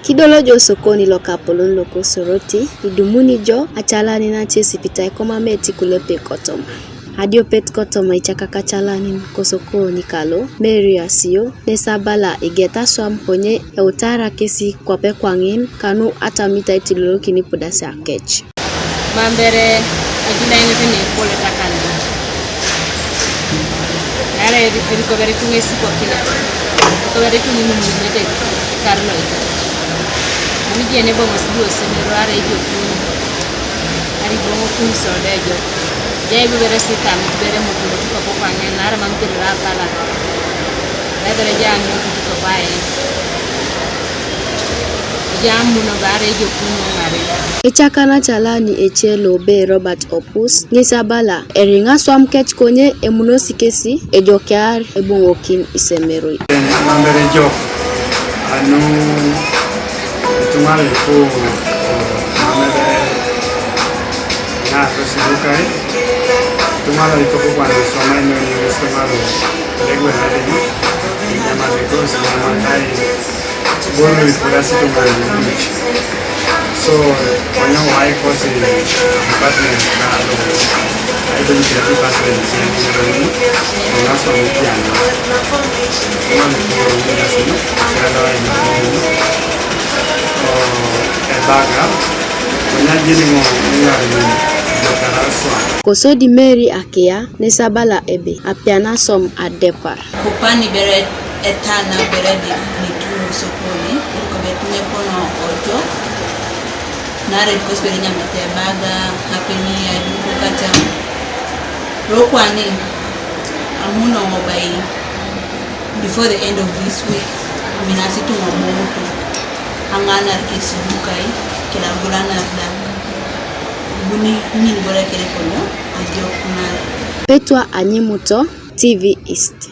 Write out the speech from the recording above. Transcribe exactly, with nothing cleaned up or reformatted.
Kidolo jo sokoni lokapolon loko Soroti, idumuni jo acalan nace sipitai komameti kulepe kotoma. Adiopet kotoma icakak acalan kosokoni kalo, Mary Asio, nes abala igeta aswam konye eutara kesi kwape kwaŋin kanu atamit aitodolokin ipudas akec. Mam bere ejulainete neepolot akan. Naarai erikobere ituŋa esipokina, erikobere ituŋa imumunete ekar loitor. Amu ijeni eboŋosi idio osomero arai ejokuni, arai iboŋokuni soda ejok. Ejai ibere si tamit ibere emokumok ikoku kwaŋin, naarai mam kirira apala. Ebere ejai aŋiokit ikoku aen. Ejai amuno bare ejokuni ŋaren. Ecakan acalan ece lobe Robert Opus, ŋes abala, eriŋa aswam kec konye emunosi kesi ejokear eboŋokin isemeroi. Mam bere ejok, anu ituŋa luipu, mam bere ŋarosi lukai, ituŋa luipu kwana aswamai noni, ituŋa lu legwe ladini, inyama legosi, inyama kai, bolu ipurasi ituŋa luipu. So, konye wai kosi department kalo, aidong kira department kira kira ni, kona so ni kiana. Kona ni kira ni kira ni, kira ni kira ni, ebaga, konye jini ŋo ni ŋari ni, dokara so. Kosodi Mary akia, nes abala ebe, apiana som adepar. Kopani bere etana bere di nitu sokoni, ko betuŋa epono ojo, naarai kosibere nyamete ebaga, apeni aduko kata. Rokwani, amuno ŋo bai, before the end of this week, aminasi ituŋa boŋoto, aŋanar kesi dukai, kila gulanar da, buni ŋin bore kere kono, ajokunar. Petwa Anyimuto, T V East.